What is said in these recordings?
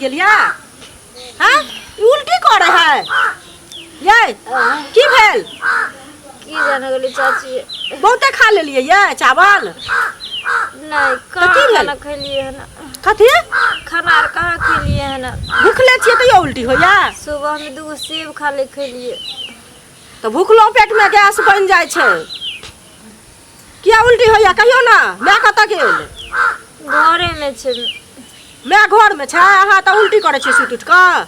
गेल यऽ हँ ई उल्टी करै है यै की भेल की जाने गेली चाची बहुते खा लेलियै यै चावल नहि तऽ की कहाँ भेल? खाना खेलियै हन कथी खाना आर कहाँ खेलियै हन भुखले छियै तैयो उल्टी होइया सुबहमे दूगो सेब खाली खेलियै तऽ भुखलो पेटमे गैस बनि जाइ छै किया उल्टी होइया कहियौ ने माय कतऽ गेल घरेमे छै माय घरमे छै अहाँ तऽ उल्टी करै छियै सुति उठि कऽ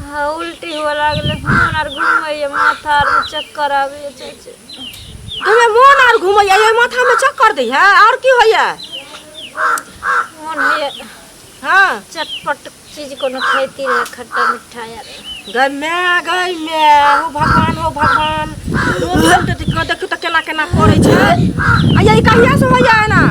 हाँ उल्टी हुअ लागलै मोन आर घुमैए माथा आरमे चक्कर आबैए चाची ओहिमे मोन आर घुमैया ये माथामे चक्कर दैया आओर की होइया मोन होइए हँ चटपट चीज कोनो खैती रहे खट्टा मिठ्ठा यार गै माय गै माय हो भगवान हो भगवान रोज उल्टे देखियौ देखियौ तऽ केना केना करै छै आ ये कहिया से होइया एना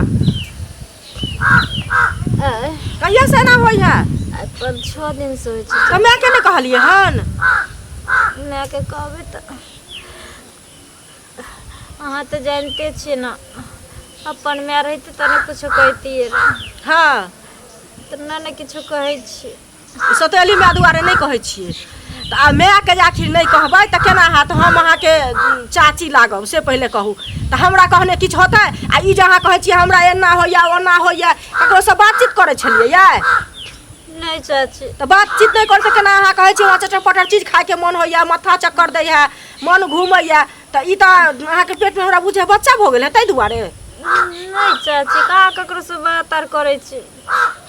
आय कहिया से एना होइया आइ पाँच छओ दिन से होइ छै तऽ मायके नहि कहलियै हन मायके कहबै तऽ अहाँ तऽ जानिते छियै ने अपन माय रहितै तऽ ने किछो कहितियै रऽ हँ तऽ नहि ने किछो कहै छियै सतेली माय दुआरे नहि कहै छियै तऽ आ मायके जे आखिर नहि कहबै तऽ केना हैत हम अहाँके चाची लागब से पहिले कहू तऽ हमरा कहने किछु होतै आ ई जे अहाँ कहै छियै हमरा एना होइए ओना होइए ककरोसँ बातचीत करै छलियै यै नहि चाची तऽ बातचीत नहि करै तऽ केना अहाँ कहै छियै हमरा चटर पटर चीज खायके मोन होइए माथा चक्कर दैए मन घूमैए तऽ ई तऽ अहाँके पेटमे हमरा बुझाइए बच्चा भऽ गेल है ताहि दुआरे नहि चाची कहाँ ककरोसँ बात आर करै छी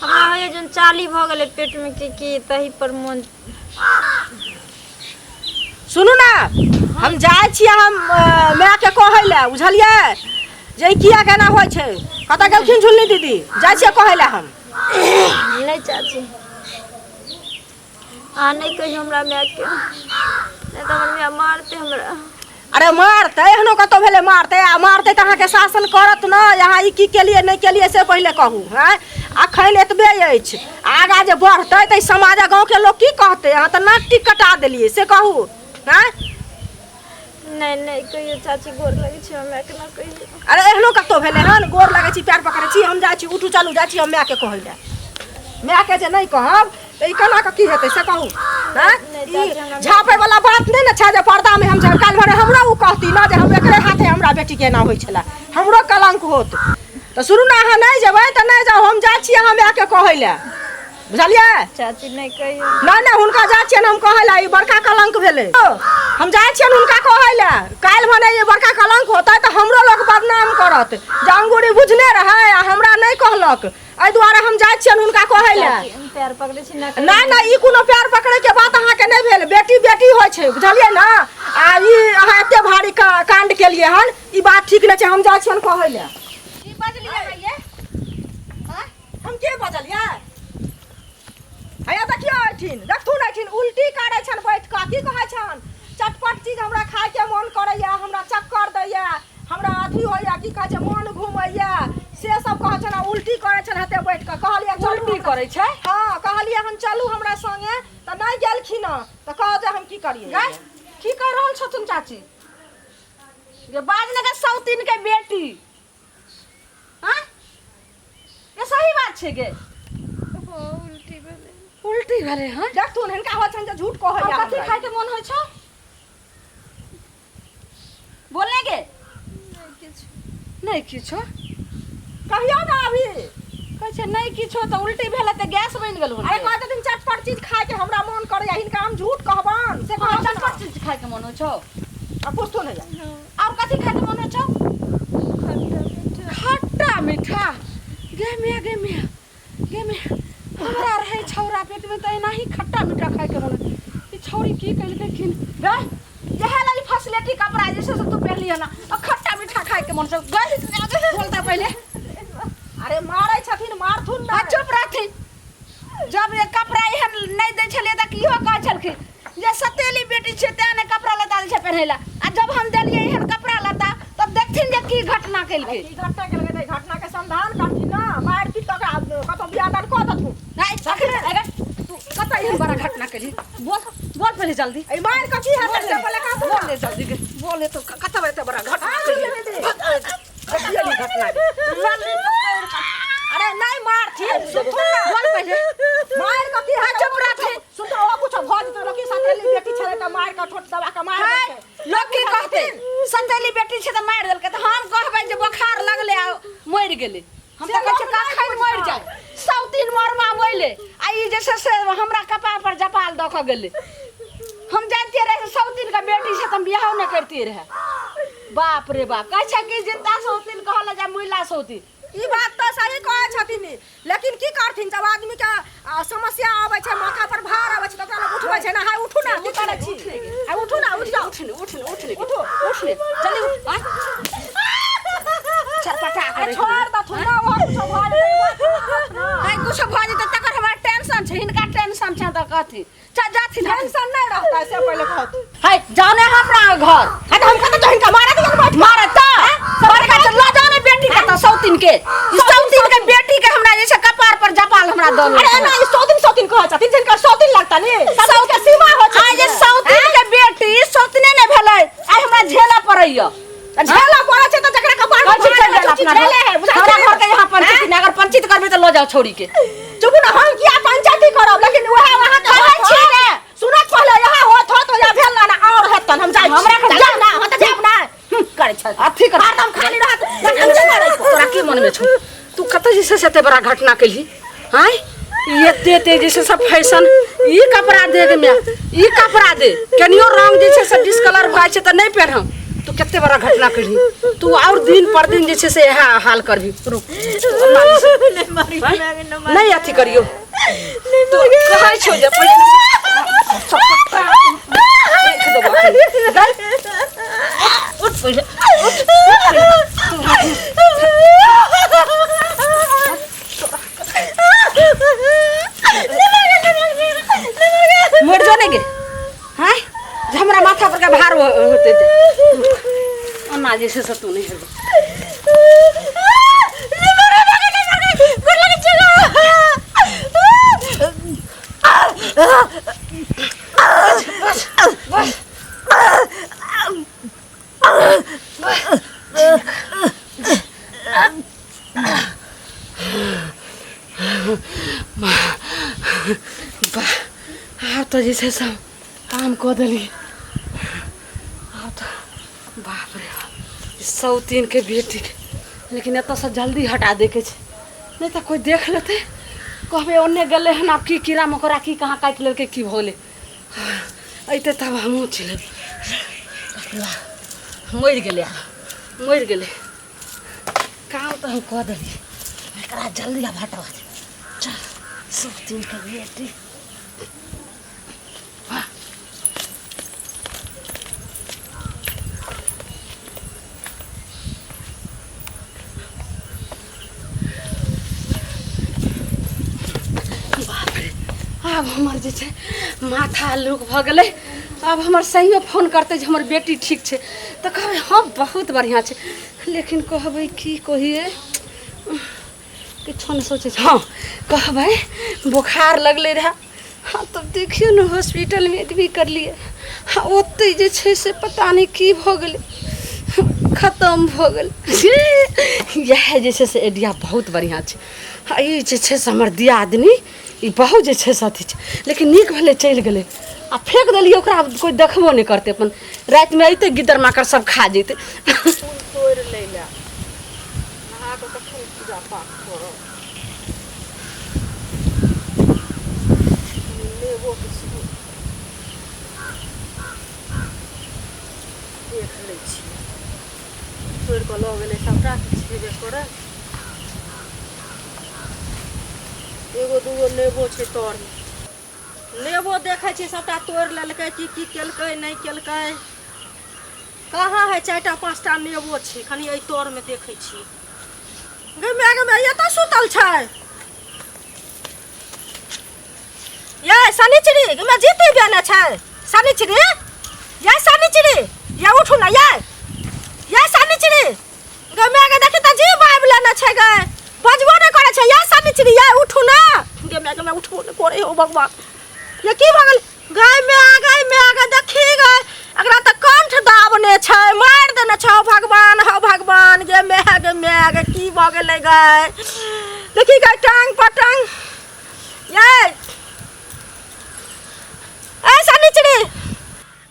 हमरा होइए जन चाली भऽ गेलै पेटमे कि की तही पर मोन सुनू ने हम जाइ छियै हम मायके कहै लए बुझलियै जे ई किया केना होइ छै कतऽ गेलखिन झुलनी दीदी जाइ छियै कहै लए हम नहि चाची अहाँ नहि कहियौ हमरा मायके नहि तऽ हमर माय मारतै हमरा अरे मारतै एहनो कतौ भेलै मारतै आ मारतै तऽ अहाँके शासन करत ने अहाँ ई की केलियै नहि केलियै से पहिले कहू आँय अखन एतबे अछि आगाँ जे बढ़तै तऽ ई समाज आ गाँवके लोक की कहतै अहाँ तऽ नाक टीक कटा देलियै से कहू आँय नहि नहि कहियौ चाची गोर लगै छै हमरा मायके ना कहियौ अरे एहनो कतौ भेलै हन गोर लगै छी पैर पकड़ै छी हम जाइ छी उठू चलू जाइ छी हम मायके कहै लए मायके जे नहि कहब तऽ ई केना कऽ की हेतै से कहू आँय? नहि ई चाची, हमरा झाँपै वाला बात नहि ने छै जे पर्दामे हम झाँप काल्हि भरे हमरो ओ कहती ने जे हम एकरे हाथे हमरा बेटीके एना होइ छलै हमरो कलंक होत तऽ सुनू ने अहाँ नहि जेबै तऽ नहि जाउ हम जाइ छी अहाँ मायके कहै लए बुझलियै चाची नहि कहियौ नहि नहि हुनका जाइ छियनि हम कहै लए ई बड़का कलंक भेलै हम जाइ छियनि हुनका कहै लए काल्हि भने ई बड़का कलंक होतै तऽ हमरो लोक बदनाम करत जे अंगूरी बुझने रहै आ हमरा नहि कहलक एहि दुआरे हम जाइ छियनि हुनका कहै लए चाची हम पैर पकड़ै छी ना नहि नहि ई कोनो प्यार पकड़ै के बात अहाँके नहि भेल बेटी बेटी होइ छै बुझलियै ने आ ई अहाँ एते भारी कांड केलियै हन ई बात ठीक नहि छै हम जाइ छियनि कहै लए की बजलियै अहाँ ये आँय? हम के बजलियै हैया देखियौ एहिठिन देखथुन एहिठिन उल्टी करै छनि बैठ कऽ की कहै छनि चटपट चीज हमरा खायके मोन करैया हमरा चक्कर दैया हमरा अथी होइया की कहै छै मोन घुमैया से सब कहै छनि आ उल्टी करै छनि हेते बैठ कऽ कहलियै चलू उल्टी हमरा- करै छै हँ कहलियै हन चलू हमरा संगे तऽ नहि गेलखिन हँ तऽ कह जे हम की करियै गै की कहि रहल छथुन चाची गे बाज ने गे सौतीन के बेटी हाँ ये सही बात छै गे हाँ उल्टी भेलै उल्टी भेलै हँ देखथुन हिनका होइ छनि जे झूठ कहैया और कथी हमरा। खायके मन होइ छौ बोलने गे नहि किछु नहि किछो कहियौ ने अभी कहै छै नहि किछो तऽ उल्टी भेलै तऽ गैस बनि गेल अरे कहै छथिन चटपट चीज खायके हमरा मन करैया हिनका हम झूठ कहबनि से हँ कहथुन चटपट चीज खायके मन होइ छौ आ पुछथुन हैया और कथी खायके मन होइ छौ खट्टा मीठा खट्टा मीठा गे मिया गे मिया गे मिया हमरा रहै छौरा पेटमे तऽ एनाही खट्टा मीठा खायके मन होइ। ई छौरी की केलकै किन गे इएह लागी फैसिलिटी कपड़ा जे छै से तू पहिरलियै ना आ खट्टा मीठा खायके मन छौ गे बोलता पहिले अरे मारै छथिन मारथुन आ ने चुप रहथिन जब ये कपड़ा एहन नहि दै छलियै तऽ इहो कहै छलखिन जे सतेली बेटी छै तें ने कपड़ा लत्ता दै छै पहिरै लए आ जब हम देलियै एहन कपड़ा लत्ता तब देखथिन जे की घटना केलकै की घटना केलकै तऽ घटना के संधान करथिन ने मारि पीट कऽ ओकरा कतौ बियाह दान कऽ देथुन नहि अखन अगर तू कतऽ एहन बड़ा घटना केली बोल बोल पहिले जल्दी एहि मारि कऽ की हेतै से पहिले कहथुन बोल ले जल्दी गे बोल ले तो कतऽ एते बड़ा घटना केली कथी घटना अरे नहीं मारथिन सुनथुन ना बोल पहिले मारि कऽ की गेलै। हम से तऽ कहै छियै लोक नहि कखन मरि बुझतै। जाय, सौतीन मरमा मोइले आ ई जे छै से हमरा कपार पर जपाल दऽ कऽ गेलै। हम जानतियै रहै से सौतीन के बेटी छै तऽ हम बियाहो नहि करतियै रहै। बाप रे बाप, कहै छै कि जिन्दा सौतीन कहल जाय मुइला सौतीन। ई बात तऽ सही कहै छथिन, लेकिन की करथिन जब आदमी के समस्या आबै छै, माथा पर भार आबै छै, तऽ ओकरा लोग उठबै छै ना। हाय उठू ना, की करै छी? हाय उठू ना, उठ जाउ। उठ ने, उठ ने, उठ ने, उठू। उठ ने, जल्दी उठ। आँय? चरपटा अरे करै छोड़ दथुन ना, ओहो कुछो भऽ जेतै, ई बात ना। आइ कुछो भऽ जेतै तकर हमरा टेंशन छै, हिनका टेंशन छै तऽ कथी? चल जाथिन, हट। टेंशन नहि रहतै से पहिले कहत। है जाओ ने हमरा घर। हाय तऽ हम कतऽ जाउ? हिनका मारऽ दियौ ने बैठ कऽ। मारे तऽ बड़का चल लऽ जाओ ने बेटी के, तऽ सौतीन के, ई सौतीन के बेटी के हमरा जे छै कपार पर जपाल हमरा दऽ अरे एना ई सौतीन सौतीन कहै छथिन, जिनकर सौतीन लगता नी सब के सीमा होइ छै। आइ जे सौतीन के बेटी सौतीने ने भेलै, आइ हमरा झेलऽ पड़ैया। झेलऽ पड़ै छै तऽ जकरा कपार पर कहै छी भार चलि रहै जाएल छै, अपना झेले घर। है, बुझाइ हमरा छै? घर के यहाँ पंचायती नहि, अगर पंचायत करबै तऽ लऽ जाओ छौड़ी के। चुप ना, हम किया पंचायती करब? लेकिन वएह अहाँ के कहै छी ने। सुनत पहिले, यहाँ होत होत या भेल ना, और हेतन हम जाइ छी। हमरा के जाउ ना, हम तऽ जायब ना। करै छै अथी कर। हरदम खाली रहत तखन जे करै छै। तोरा की मनमे छौ? तू कतऽ जे छै से एते बड़ा घटना केलही? आँय, ई एते एते जे छै से फैशन, ई कपड़ा दे गे माय, ई कपड़ा दे, कनियो रंग जे छै से डिसकलर भऽ जाइ छै तऽ नहि पेनहब। तू कते बड़ा घटना केलही तू? और दिन पर दिन जे छै से इएह हाल करबही। रुक, नहि अथी करियौ। तू कहै छौ जे पहिले सपटा राखि देबौ एखन। गल। उठ पहिले, उठ, उठ पहिले। मरि जो ने गे। हाँ, जे हमरा माथा पर के भार होते ते ओना जे छै से तू नहि हेबे। वाह, आब तऽ जे छै से काम कऽ देलियै। आब तऽ बाप रे बाप, ई सौतीनके बेटीके लेकिन एतऽसँ जल्दी हटा दैके छै, नहि तऽ कोइ देख लेतै, कहबै ओन्ने गेलै हन, आब की कीड़ा मकोड़ा की कहाँ काटि लेलकै, की भऽ गेलै। अयतै तब हमहूँ चिल्हेबै। मरि गेलै, आब मरि गेलै। काम तऽ हम कऽ देलियै, एकरा जल्दी आब हटबा दे। चल सौतीनके बेटी। बाप रे, आब हमर जे छै माथा हल्लुक भऽ गेलै। आब हमर सहियो फोन करतै जे हमर बेटी ठीक छै तऽ कहबै हँ बहुत बढ़िआँ छै, लेकिन कहबै की कहियै? किछो नहि सोचै छै। हँ, कहबै बोखार लगलै रहए। हँ, तब देखियौ ने, हॉस्पिटलमे एडमिट करलियै। हँ, ओतहि जे छै से पता नहि की भऽ गेलै, खतम भऽ गेलै। इएह जे छै से आइडिया बहुत बढ़िआँ छै। आ ई जे छै से हमर दियादनी ई बहुत जे छै से अथी छै, लेकिन नीक भेलै चलि गेलै आ फेक देलियै ओकरा, आब कोइ देखबो नहि करतै। अपन रातिमे अयतै गिद्दर माकड़ सब खा जेतै। फूल तोड़ि लै लए, नहा कऽ कखन पूजा पाठ करब? नेबोके सेहो देख लै छियै, तोड़ि कऽ लऽ गेलै सभटा किछु छेबे करै। एगो दूगो नेबो छै तरमे, नेबो देखै छियै सभटा तोड़ि लेलकै की की केलकै नहि केलकै। कहाँ है? चारिटा पाँचटा नेबो छै कनि एहि तरमे देखै छियै। गे माय, गे माय, एतऽ सुतल छै ये शनिचरी। गे माय, जीती बेने छै शनिचरी। ये शनिचरी, ये उठू ना ये, ये शनिचरी। गे माय गे, देखी तऽ जीव आबि लेने छै गे, बजबो नहि करै छै। ये शनिचरी, ये उठू ना। गे माय, गे माय, उठबो नहि करै हो भगवान, ये की भऽ गेल? गै माय, गै माय, गै देखी गै, एकरा तऽ कंठ दाबने छै, मारि देने छै। हौ भगवान, हौ भगवान, गे माय, गे माय, गे की भऽ गेलै गै? देखी गै, टांग पर टांग। ये ए शनिचरी,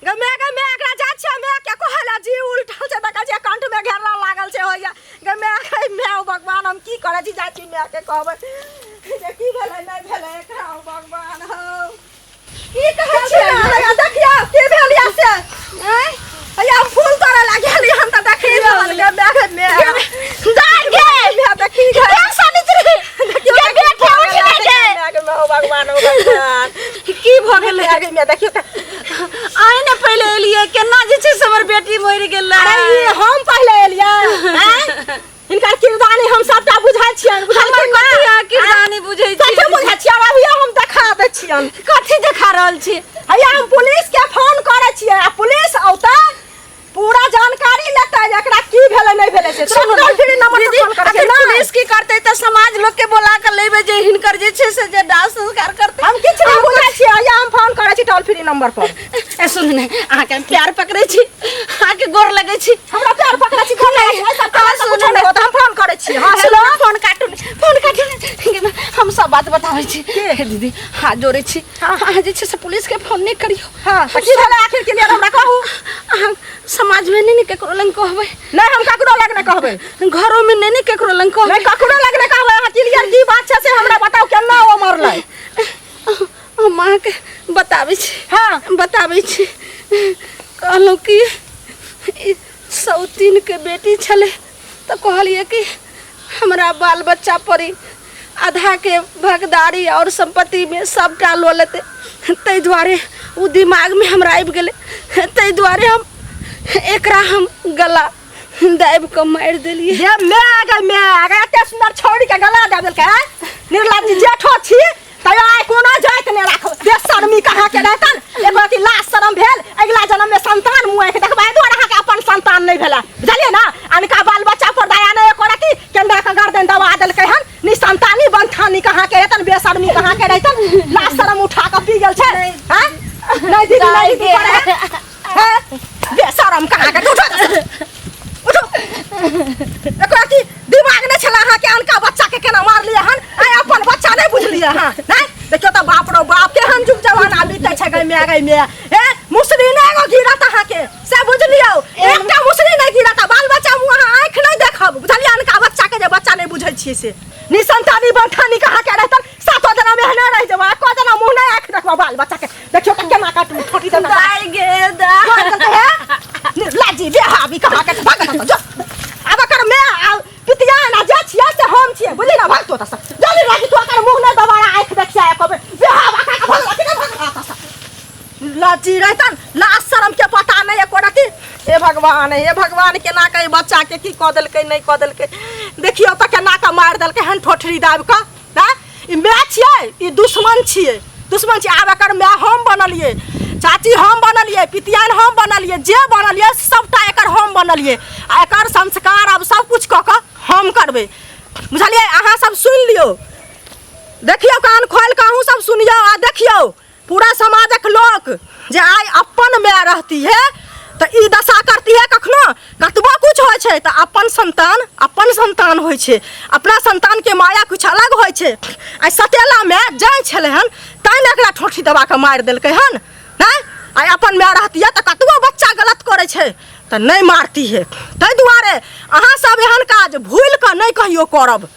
गे माय, गे माय, एकरा जाइ छियै माय के कहै लए, जी उल्टल छै, देखै छियै कंठ में घेरला लागल छै होइया। गे माय, गे माय, भगवान, हम करै छी जाइ छी मायके कहबै जे की भेलै नहि भेलै एकरा हो भगवान हो की कहै छियै हैया देखियौ की भेल या से आँय? हैया हम फूल तोड़ै ला गेली हन तऽ देखी रहल गे माय गे माय दाइ गे माय देखी गे सनित्री देखियौ गे बेटे उठ ने गे माय गे माय हो भगवान हो भगवान की भऽ गेलै माय गे माय देखियौ तऽ आइ ने पहिले एलियै केना जे छै से हमर बेटी मरि गेलै अरे ई हम पहिले एलियै आँय? हिनकर किरदानी हम सबटा बुझै छियनि हमर बुझलखिन कथी ने अहाँ किरदानी बुझै कथी छियै बुझै छियै अभियो हम देखा दै छियनि कथी देखा रहल छी हैया हम पुलिस के फोन करै छियै आ पुलिस औतै पूरा जानकारी लेतै जे एकरा की भेलै नहि भेलै से सुनू तुरंत टोल फ्री नंबर पर दीदी, फोन करै अखन छियै नहि। पुलिस की करतै तऽ समाज लोग के बोला के लेबै जे हिनकर जे छै से जे दाह संस्कार करतै हम किछु नहि बुझै छियै हैया हम फोन करै छी टोल फ्री नंबर पर ए सुनू ने अहाँके हम प्यार पकड़ै छी अहाँके गोर लगै छी हमरा प्यार पकड़ै छी गोर लगै छी ऐसा अहाँ सुनू सुनू नहि ने होत हम फोन करै छी हां हेलो हेलो फोन काटू ने फोन काटू ने हम सब बात बताबै छी हे दीदी हाथ जोड़ै छी अहाँ जे छै से पुलिस के फोन नहि करियौ हां तऽ की भेलै आखिर क्लियर हमरा कहू अहाँ समाजमे नहि ने ककरो लग कहबै नहि हम ककरो लग नहि कहबै घरोमे नहि ने ककरो लग कहबै नहि ककरो लग नहि कहबै अहाँ क्लियर की बात छै से हमरा बताउ केना ओ मरलै हम अहाँके बताबै छी हाँ बताबै छी कहलहुँ कि ई सौतीनके बेटी छलै तऽ कहलियै कि हमरा बाल बच्चा पर ई आधाके भगदारी आओर सम्पत्तिमे सभटा लऽ लेतै ताहि दुआरे ओ दिमागमे हमरा आबि गेलै ताहि दुआरे हम एकरा हम गला दाबि कऽ मारि देलियै ये मैं गे मैं गे एते सुंदर छौड़ी के गला दे देलकै आँय? निर्लज्ज जेठो छी तैयो आइ कोनो जाति नहि राखब बेशर्मी कहाँ के रहतन एगो अथी लाज शरम भेल अगिला जन्म में संतान मुँह के देखबै एहि दुआरे अहाँके अपन संतान नहि भेलै बुझलियै ने अनका बाल बच्चा पर दया नहि एको रति केन्द्र के गर्दन दबा देलकै हन निसंतानी बनठानी कहाँ के रहतन बेशर्मी कहाँ के रहतन लाज शरम उठा कऽ पी गेल छै आँय? नहि दीदी नहि दीदी करे हैं? बेशरम कहाँ के उठो उठो एकरा की दिमाग नहि छला अहाँके अनका बच्चा के केना मारलियै हन आइ अपन बच्चा नहि बुझलियै अहाँ नहि देखियौ तऽ बाप रौ बाप केहन जुग जमाना बीतै छै गै माय गै माय हे मुसरी नहि एगो गिरत अहाँके से बुझलियौ एकटा मुसरी नहि गिरत आ बाल बच्चा मुँह अहाँ आँखि नहि देखब बुझलियै अनका बच्चा के जे बच्चा नहि बुझै छियै से निसंतानी बंठानी कहाँ के रहतन सातो जना में एहने रहि जेबै एको जना मुँह नहि आँखि देखबै बाल बच्चा के देखियौ तऽ केना काटू ठोटी देना दाइ गे दाइ निर्लज्जी बेहाबी कहाँ के भाग एतऽ जो आब एकर माय आ पितिया ना जे छियै से हम छियै बुझली ना भाग तो एतऽ से जल्दी राखी तू एकर मुँह नहि दोबारा आँखि देखिया एको बेर बेहाब आका के भाग कि नहि भाग एतऽ से निर्लज्जी रहितन लाज शरम के पता नहि एको रति हे भगवान हे भगवान केना के ई बच्चा के की कऽ देलकै नहि कऽ देलकै देखियौ तऽ केना कऽ मारि देलकै हन ठोठरी दाबि कऽ आँय ई माय छियै ई दुश्मन छियै दुश्मन छियै आब एकर माय हम बनलियै चाची हम बनलियै पितियान हम बनलियै जे बनलियै सभटा एकर हम बनलियै आ एकर संस्कार आब सब किछु कऽ कऽ हम करबै बुझलियै अहाँ सब सुनि लियौ देखियौ कान खोलि कऽ अहूँ सब सुनियौ आ देखियौ पूरा समाजक लोक जे आइ अपन माय रहती है तऽ ई दशा करती है कखनो कतबो कुछ होइ छै तऽ अपन संतान अपन संतान होइ छै अपना संतानके माया कुछ अलग होइ छै आइ सतेलामे जाइ छलै हन तैँ ने एकरा ठोठी दबा कऽ मारि देलकै हन नहि आइ अपन माय रहती है तऽ कतबो बच्चा गलत करै छै तऽ नहि मारती है ताहि दुआरे अहाँ सब एहन काज भूलि कऽ नहि कहियो करब।